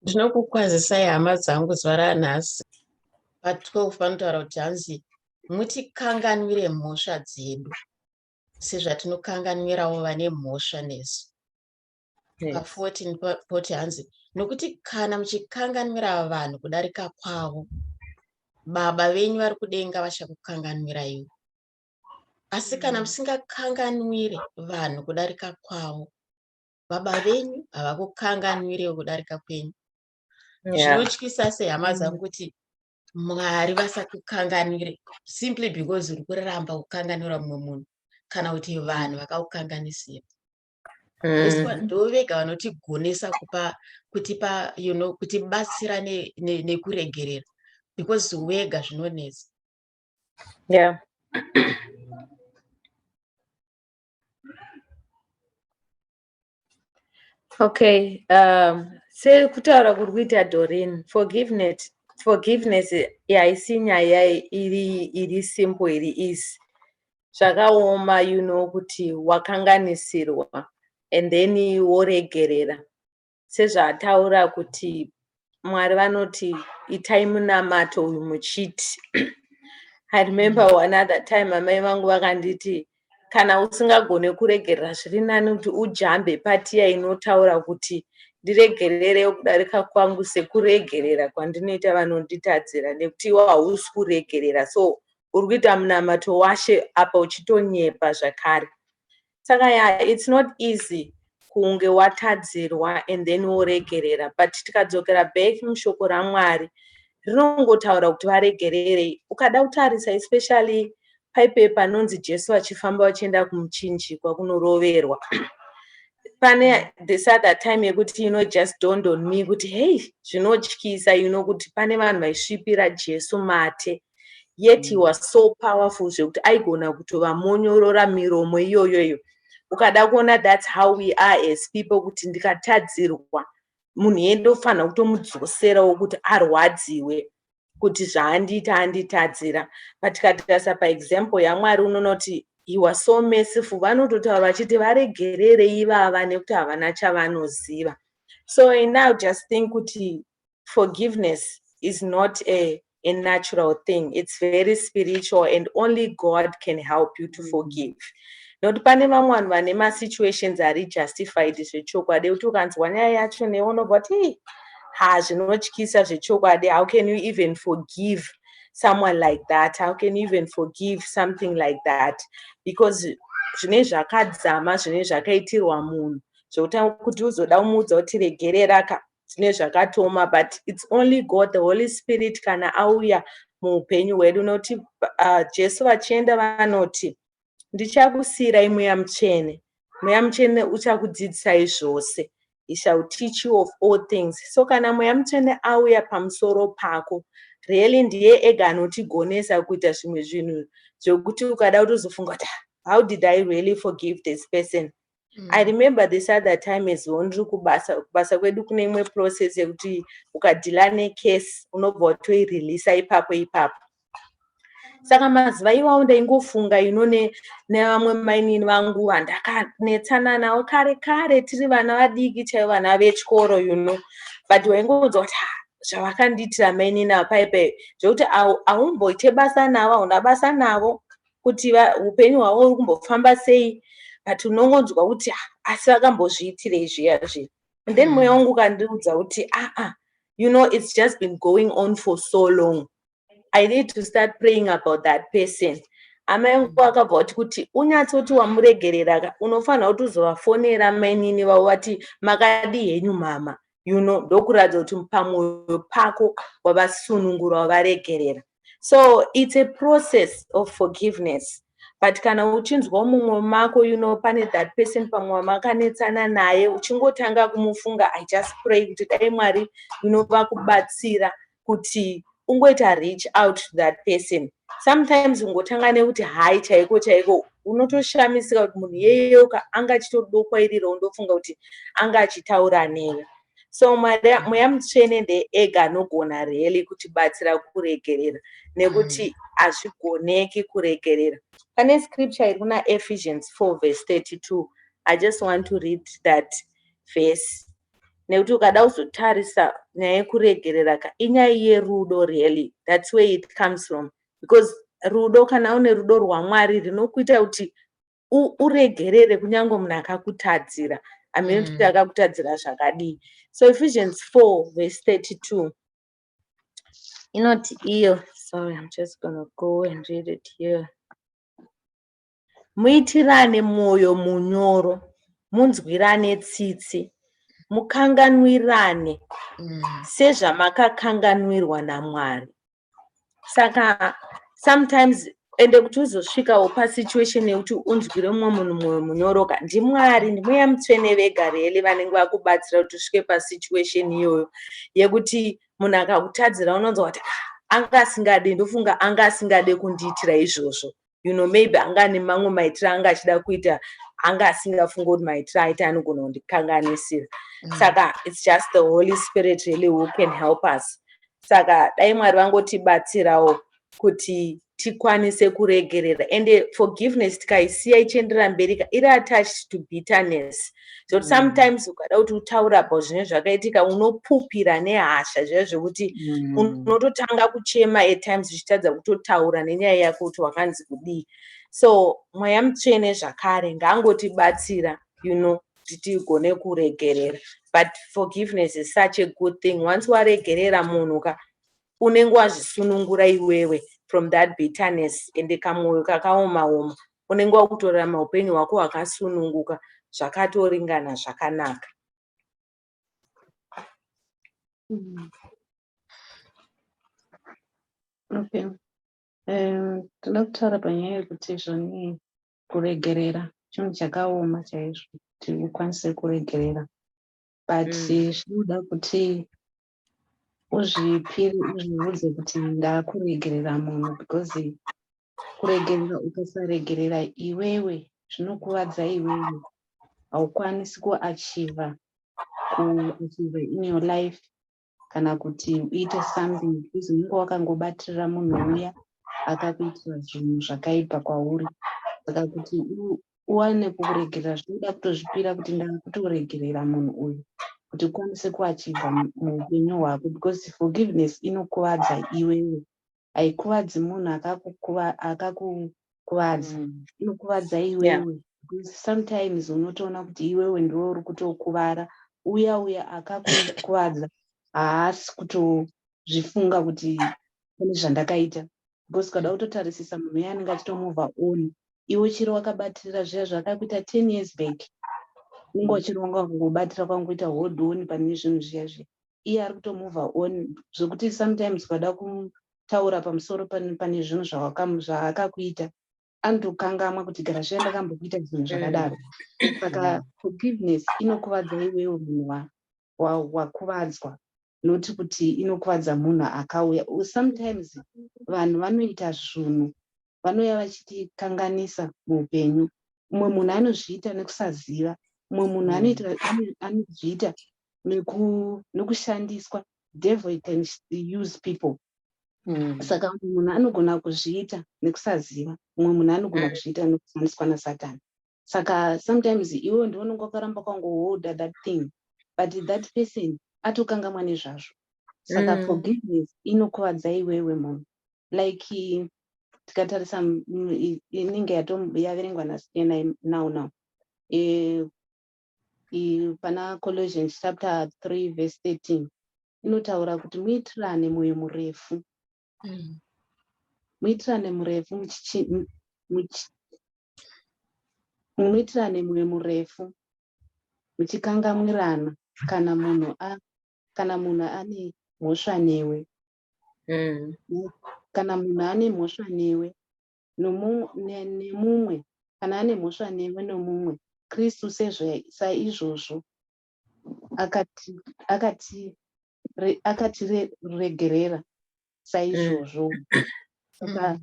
Ndinokukwazisai hama dzangu zuva ranhasi. Pa12 panotaura kuti hanzi mutikanganwire mhosva dzedu sezvatinokanganwirawo vane mhosva nesu. Pa14 poti hanzi nokuti kana muchikanganwira vanhu kudarika kwavo, Baba venyu vari kudenga vachakukanganwiraiwo. Asi kana musingakanganwire vanhu kudarika kwavo, Baba venyu havakukanganwirewo kudarika kwenyu. Zvinotyisa sehama dzangu kuti Mwari vasakukanganwire simply because uri kuramba kukanganwira mumwe munhu kana kuti vanhu vakakukanganisira. Ndovega vanotigonesa kupa kutipa kutibatsira nekuregerera because wega zvinonetsa. Yeah. Okay, sekutaura kuri kuita Doreen, forgiveness haisi nyaya iri simple, iri easy. Zvakaoma kuti wakanganisirwa and then woregerera. Sezvaataura kuti Mwari vanoti itai munamato uyu muchiti. I remember one other time amai vangu vakanditi kana usingagone kuregerera zviri nani kuti ujambe patiya inotaura kuti ndiregererewo kudarika kwangu sekuregerera kwandinoita vanonditadzira, nekuti iwe hausi kuregerera, so uri kuita munamato washe apa uchitonyepa zvakare. Saka yeah, it's not easy kunge watadzirwa and then woregerera, but tikadzokera back mushoko raMwari rinongotaura kuti varegererei. Ukada kutarisa especially paipe panonzi Jesu achifamba vachienda kumuchinjikwa kunoroverwa, pane this other time yekuti just dawned on me kuti hey, zvinotyisa kuti pane vanhu vaisvipira Jesu mate, yet he was so powerful zvekuti aigona kutovamonyorora miromo iyoyoyo. Ukada kuona, that's how we are as people, kuti ndikatadzirwa munhu iye ndofanira kutomudzoserawo kuti arwadziwe kuti zvaandiita anditadzira. But tikatarisa paexample yaMwari, unoona kuti he was so merciful. Vanototaura vachiti varegerere ivava nekuti havana chavanoziva. So I now just think kuti forgiveness is not a natural thing, it's very spiritual and only God can help you to forgive, nekuti pane vamwe vanhu vane masituations ari justified zvechokwadi, kuti ukanzwa nyaya yacho newe unobva kuti ha, zvinotyisa zvechokwadi. How can you even forgive someone like that? How can you even forgive something like that? Because zvine zvakadzama, zvine zvakaitirwa munhu zvokuti kuti uzoda kumuudza kuti regerera ka, zvine zvakatoma. But it's only God, the Holy Spirit, kana auya muupenyu hwedu, nokuti Jesu vachienda vanoti ndichakusiyirai Mweya Mutsvene, Mweya Mutsvene uchakudzidzisai zvose, he shall teach you of all things. So kana Mweya Mutsvene auya pamusoro pako, really ndiye ega anotigonesa kuita zvimwe zvinhu zvekuti ukada kutozofunga kuti how did I really forgive this person? I remember this other time as well, ndiri kubasa. Kubasa kwedu kune imwe process yekuti ukadeala necase unobva watoireleasa ipapo ipapo. Saka mazuva iwawo ndaingofunga nevamwe mainini vangu vandakanetsana navo kare kare tiri vana vadiki chaivo, vana vechikoro, but waingonzwa kuti zvavakandiitira mainini ava paipai, zvekuti haumboite basa navo, hauna basa navo kuti upenyu hwavo uri kumbofamba sei, but unongonzwa kuti asi vakambozviitirei zviya zviya. And then mweya wangu ukandiudza kuti aa, it's just been going on for so long, I need to start praying about that person. Amai vangu akabva kuti kuti unyatsoti wamuregerera, unofanira kuti uzovafonera mainini vavo vati makadi henyu mama, ndokuratidza kuti pamwoyo pako wavasunungura, wavaregerera. So it's a process of forgiveness, but kana uchinzwa mumwe mako pane that person pamwe wamakanetsana naye, uchingotanga kumufunga, I just pray kuti dai Mwari vakubatsira kuti ungoita reach out to that person. Sometimes ungotanga nekuti hai chaiko chaiko, unotoshamisika kuti munhu iyeyoka anga achitodokwairira, ndofunga kuti anga achitaura newe. So Mweya Mutsvene ndeega anogona really kutibatsira kuregerera, nekuti hazvigoneki kuregerera. Pane scripture iri kuna Ephesians 4 verse 32. I just want to read that verse. Nekuti ukada kuzotarisa nyaya yekuregerera ka, inyaya yerudo really. That's where it comes from. Because rudo, kana une rudo rwaMwari, rinokuita kuti uregerere kunyange munhu akakutadzira. Hameno kuti akakutadzira zvakadii. So Ephesians 4 verse 32 inoti iyo, sorry, I'm just gonna go and read it here. Muitirane mwoyo munyoro, munzwirane tsitsi, mukanganwirane sezvamakakanganwirwa naMwari. Saka sometimes ende kuti uzosvikawo pasituation yekuti unzwire mumwe munhu mwoyo munyoro ka, ndiMwari, ndiMweya Mutsvene vega really vanenge vakubatsira kuti usvike pasituation iyoyo yekuti munhu akakutadzira unonzwa kuti, "Ah, anga asingade, ndofunga anga asingade kundiitira izvozvo. Maybe anga ane mamwe maitiro anga achida kuita, anga asingafungi kuti maitiro aita anogona kundikanganisira." Saka it's just the Holy Spirit really who can help us. Saka dai Mwari vangotibatsirawo kuti tikwanise kuregerera. Ende forgiveness tikaisiya ichienderera mberi ka, iri attached to bitterness, zvokuti sometimes ukada kuti utaura about zvinenge zvakaitika, unopupira nehasha zviya zvekuti unototanga kuchema at times, uchitadza kutotaura nenyaya yako kuti wakanzi kudii. So Mweya Mutsvene zvakare ngaangotibatsira kuti tigone kuregerera. But forgiveness is such a good thing. Once waregerera munhu ka, unenge wazvisunungura iwewe from that bitterness, ende kamwoyo kakaoma oma, unenge wakutorarama upenyu hwako hwakasununguka, zvakatoringana, zvakanaka. Okay. Toda kutaura panyaya yekuti zvoni kuregerera chinhu chakaoma chaizvo kuti ukwanise kuregerera, but zvinoda kuti uzvipire, uzviudze kuti ndakuregerera munhu, because kuregerera, ukasaregerera iwewe, zvinokuvadza iwewe. Haukwanisi kuachieve in your life kana kuti uite something, because unenge wakangobatirira munhu uya akakuitira zvinhu zvakaipa kwauri. Saka kuti uwane kuregerera, zvinoda kutozvipira kuti ndakutoregerera munhu uyu, kuti ukwanise kuachieve muupenyu hwako, because forgiveness inokuvadza iwewe, haikuvadzi munhu akakukuvadza. Inokuvadza iwewe, because sometimes unotoona kuti iwewe ndiwe uri kutokuvara, uya uya akakukuvadza haasi kutozvifunga kuti pane zvandakaita, because ukada kutotarisisa, munhu uya anenge achitomove on, iwe chiri wakabatirira zviya zvakakuita 10 years back. Unenge uchiri wanga wakangobatira, kwangoita hold on pane zvinhu zviya zviya, iye ari kutomove on, zvokuti sometimes ukada kutaura pamusoro pane zvinhu zvaakakuita, anotokangamwa kuti gara zviya ndakambokuita zvinhu zvakadaro. Saka forgiveness inokuvadza iwewe munhu wakuvadzwa, noti kuti inokuvadza munhu akauya. Sometimes vanhu vanoita zvinhu, vanouya vachitikanganisa muupenyu. Mumwe munhu anozviita nekusaziva, mumwe munhu anozviita nekushandiswa. Devil can use people. Saka mumwe munhu anogona kuzviita nekusaziva, mumwe munhu anogona kuzviita nekushandiswa nasatani. Saka sometimes iwe ndiwe unenge wakaramba wakangoholda that thing, but that person atokangamwa nezvazvo. Saka forgiveness inokuvadza iwewe munhu. Like tikatarisa inenge yaverengwa naStena now pana Colossians chapter 3 verse 13, inotaura kuti muitirane mwoyo murefu, muitirane murefu muitirane mwoyo murefu muchikangamwirana kana munhu ane mhosva newe. Kana munhu ane mhosva newe nemumwe, kana ane mhosva newe nomumwe, Kristu saizvozvo akatiregerera saizvozvo. Saka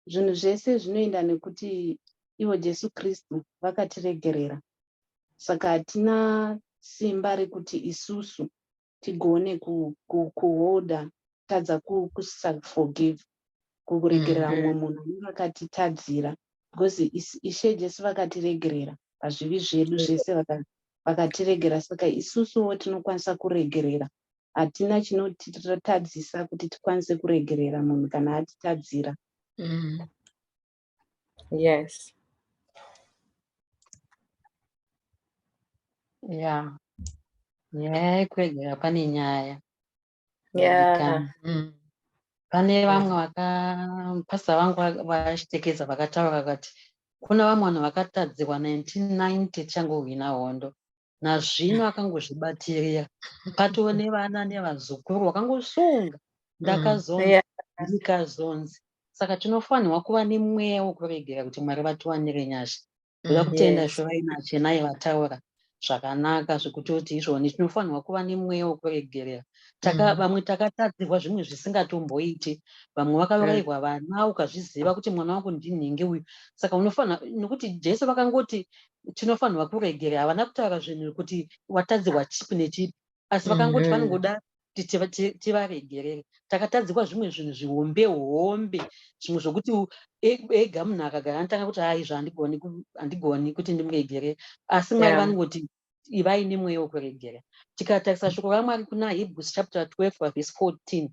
zvinhu zvese zvinoenda nekuti ivo Jesu Kristu vakatiregerera. Saka hatina simba rekuti isusu tigone kuholda, tadza kusaforgive, kuregerera mumwe munhu anenge akatitadzira, because Ishe Jesu vakatiregerera pazvivi zvedu zvese. Vakatiregera, saka isusuwo tinokwanisa kuregerera. Hatina chinotitadzisa kuti tikwanise kuregerera munhu kana atitadzira. Yes. Ya, nyaya yekuregera pane nyaya. Yeah. Pane vamwe vaka pastor vangu vachitekeza vakataura vakati kuna vamwe vanhu vakatadzirwa 1990 tichangohwina hondo, nazvino akangozvibatirira, patoo nevana nevazukuru vakangosunga. Ndakazonzi ndikazonzi. Saka tinofanirwa kuva nemweya wekuregera kuti Mwari vatiwanire nyasha. Ndoda kutenda Shurai naChenai vataura zvakanaka zvekutoti izvoni tinofanirwa kuva nemweya wekuregerera. Vamwe takatadzirwa zvimwe zvisingatomboiti, vamwe vakaurayirwa vana, ukazviziva kuti mwana wangu ndinhingi uyu, saka unofanira, nekuti Jesu vakangoti tinofanirwa kuregerera, havana kutaura zvinhu kuti watadzirwa chipi nechipi, asi vakangoti vanongoda kuti tivaregerere. Takatadzirwa zvimwe zvinhu zvihombe hombe, zvimwe zvokuti ega munhu akagara anotanga kuti hai, izvo handigoni kuti ndimuregerere, asi Mwari vanongoti ivai nemweya wekuregera. Tikatarisa shoko raMwari kuna Hebrews chapter 12 verse 14,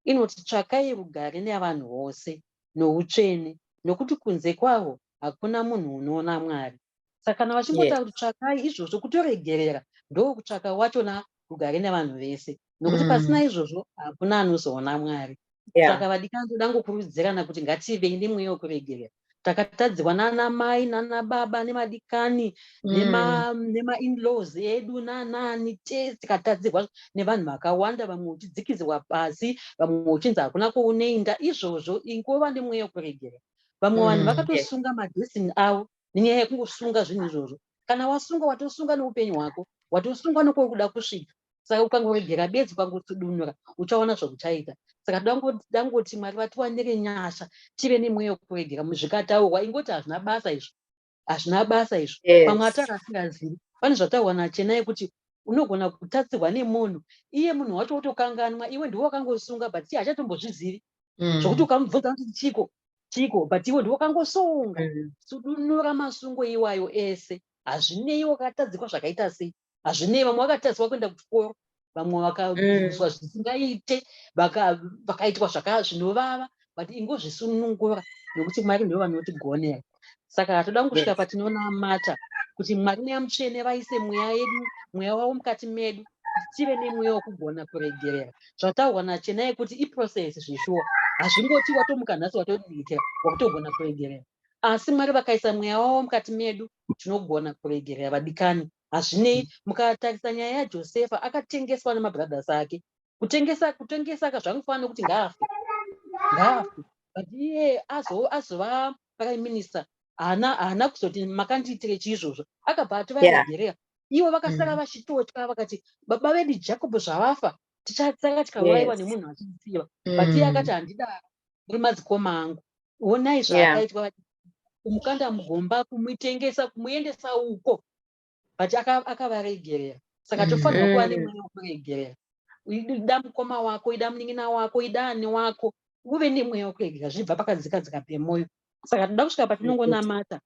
inoti, "Tsvakai rugare nevanhu vose noutsvene, nokuti kunze kwavo hakuna munhu unoona Mwari." Saka kana vachingotaura kuti tsvakai izvozvo, kutoregerera ndokutsvaka wachona rugare nevanhu vese, nokuti pasina izvozvo hakuna anozoona Mwari. Saka vadikani, toda ngokurudzirana kuti ngativei nemweya wekuregerera. Takatadzirwa nana mai, nana baba, nemadikani, nema-inlaws edu, nanani tese tikatadzirwa nevanhu vakawanda, vamwe uchidzikisirwa pasi, vamwe uchinzi hakuna kwaunoenda. Izvozvo ingova nemweya wekuregerera. Vamwe vanhu vakatosunga madestiny avo nenyaya yekungosunga zvinhu izvozvo. Kana wasunga, watosunga neupenyu hwako, watosunga nokwauri kuda kusvika. Saka ukangoregera bedzi, ukangosudunura, uchaona zvakuchaita. Saka dangoti Mwari vatiwanire nyasha, tive nemweya wekuregera. Zvikataurwa, ingoti hazvina basa izvo, hazvina basa izvo. Pamwe ataura asingazivi. Pane zvataurwa naChenai kuti unogona kutatsirwa nemunhu, iye munhu wacho wotokanganwa, iwe ndiwe wakangosunga, but iye hachatombozvizivi, zvokuti ukamubvunza kuti chiko chiko, but iwe ndiwe wakangosunga. Sudunura masungo iwayo ese. Hazvinei wakatadzikwa zvakaita sei, hazvinei. Vamwe vakatadzwa kuenda kuchikoro, vamwe vakabviswa zvisingaite, vakaitwa zvinovava, but ingozvisunungura, nokuti Mwari ndivo vanotigonera. Saka hatoda kusvika patinonamata kuti Mwari Mweya Mutsvene vaise mweya yedu, mweya wavo mukati medu, kuti tive nemweya wokugona kuregerera. Zvataurwa naChenai kuti iprocess zvishuwa, hazvingoti watomuka nhasi watodikitira wakutogona kuregerera, asi Mwari vakaisa mweya wavo mukati medu, tinogona kuregerera vadikani. Hazvinei, mukatarisa nyaya yaJosefa, akatengeswa nemabrothers ake. Kutengesa, kutengesa ka, zvangofanana nekuti ngaafe, ngaafe, but iye azova prime minister. Haana kuzoti makandiitire chiizvozvo, akabva ativaregerera. Ivo vakasara vachitotya, vakati baba vedu Jacob zvavafa, tichasara tikaurayiwa nemunhu achitsiva, but iye akati handidaro, muri madzikoma angu. Onai zvaakaitwa, kumukanda mugomba, kumutengesa, kumuendesa uko, but akavaregerera. Saka tofanirwa kuva nemweya wekuregerera. Ida mukoma wako, ida munin'ina wako, ida ani wako, uve nemweya wekuregerera, zvibva pakadzikadzika pemwoyo. Saka toda kusvika patinongonamata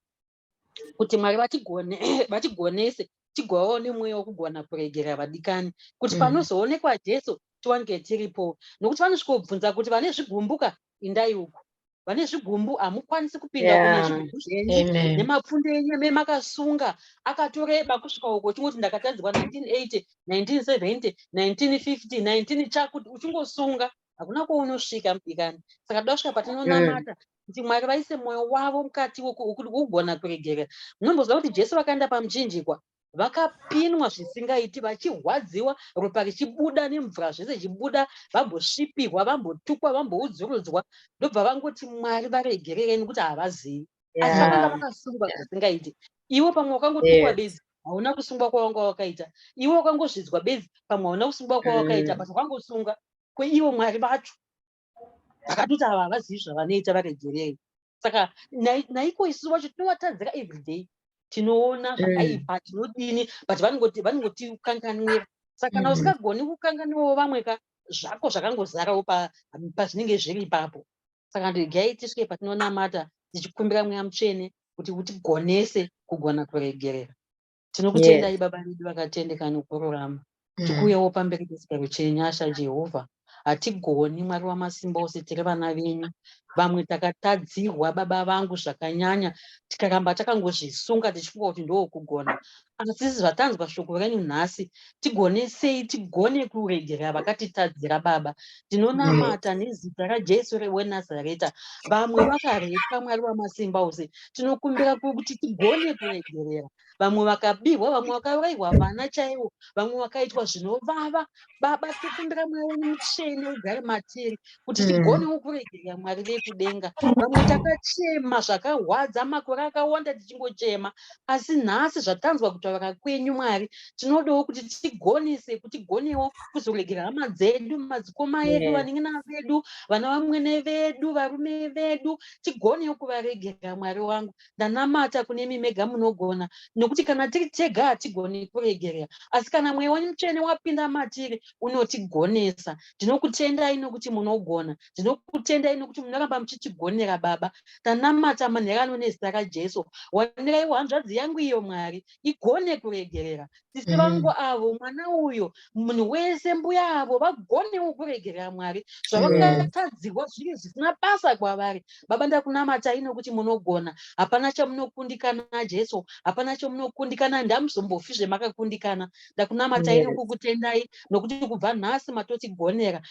kuti Mwari vatigone, vatigonese tigovawo nemweya wokugona kuregerera vadikani, kuti panozoonekwa Jesu tiwanike tiripo, nokuti vanosvikobvunza kuti vane zvigumbuka indai uku, vane zvigumbu hamukwanisi kupinda kune zvigumbu zvenyu nemapfunde enyu eme makasunga akatoreba kusvika uko, uchingoti ndakatadzirwa 1980, 1970, 1950, 19 chakuti, uchingosunga, hakuna kwaunosvika mudikani. Saka toda kusvika patinonamata kuti Mwari vaise mwoyo wavo mukati wokugona kuregerera. Munomboziva kuti Jesu vakaenda pamuchinjikwa, vakapinwa zvisingaiti, vachirwadziwa, ropa richibuda nemvura zvese zvichibuda, vambosvipirwa, vambotukwa, vamboudzurudzwa, ndobva vangoti, "Mwari, varegerereni kuti havazivi." Asi vakanga vakasungwa zvisingaiti. Iwe pamwe wakangotukwa bedzi, hauna kusungwa kwawanga wakaita. Iwe wakangozvidzwa bedzi, pamwe hauna kusungwa kwawakaita, but wakangosunga kweivo. Mwari vacho vakatoti ava havazivi zvavanoita, varegerei. Saka naiko isusu vacho tinovatadzira everyday, tinoona zvakaipa, tinodini, but vanongotikanganwira. Saka kana usingagoni kukanganwawo vamwe ka, zvako zvakangozarawo pazvinenge zviri ipapo. Saka regai tisvike patinonamata tichikumbira Mweya Mutsvene kuti utigonese kugona kuregerera. Tinokutendai Baba vedu vakatendeka nokururama. Tikuuyawo pamberi pechigaro chenyasha, Jehovha. Hatigoni, Mwari wamasimba ose, tiri vana venyu. Vamwe takatadzirwa, Baba vangu, zvakanyanya, tikaramba takangozvisunga tichifunga kuti ndokugona. Asi zvatanzwa shoko renyu nhasi, tigonesei tigone kuregerera vakatitadzira, Baba. Tinonamata nezita raJesu weNazareta. Vamwe vakarepwa, Mwari wamasimba ose, tinokumbira kuti tigone kuregerera. Vamwe vakabirwa, vamwe vakaurayirwa vana chaivo, vamwe vakaitwa zvinovava. Baba, tikumbira Mweya wenyu Mutsvene ugare matiri kuti tigonewo kuregerera, Mwari vekudenga. Vamwe takachema zvakarwadza makore akawanda tichingochema, asi nhasi zvatanzwa kutaura kwenyu, Mwari, tinodawo kuti tigonese, kuti tigonewo kuzoregera hama dzedu, madzikoma edu, vanin'ina vedu, vana vamwene vedu, varume vedu, tigonewo kuvaregera. Mwari wangu, ndanamata kune imi mega munogona, nokuti kana tiri tega hatigoni kuregerera, asi kana Mweya wenyu Mutsvene wapinda matiri, unotigonesa. Ndinokutendai nokuti munogona. Ndinokutendai nokuti munoramba muchitigonera, Baba. Tanamata manherano nezita raJesu. Waniraiwo hanzvadzi yangu iyo, Mwari, igone kuregerera. Sisi vangu avo, mwana uyo, munhu wese, mbuya avo, vagonewo kuregerera, Mwari, zvavakatadzirwa zviri zvisina basa kwavari. Baba, ndakunamatai nokuti munogona. Hapana chamunokundikana, Jesu. Hapana chamunokundikana, ndamuzombofi zvemakakundikana. Ndakunamatai nokukutendai nokuti kubva nhasi matotigonera.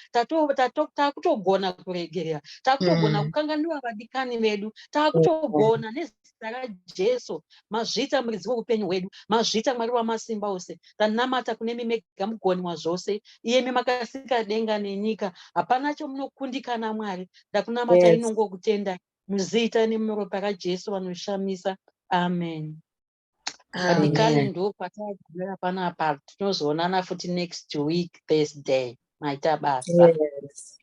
Takutogona kuregerera, takutogona kukanganwiwa vadikani vedu, takutogona nezita raJesu. Mazvita, muridzi weupenyu hwedu. Mazvita, Mwari wamasimba ose. Tanamata kune imi mega mugoni wazvose, iyemi makasika denga nenyika. Hapana chomunokundikana, Mwari. Ndakunamatai nongokutendai muzita nemuropa raJesu vanoshamisa. Amen. Vadikani, Amen. ndo patagumira panapa. Tinozoonana futi next week Thursday. Maita basa. Yes.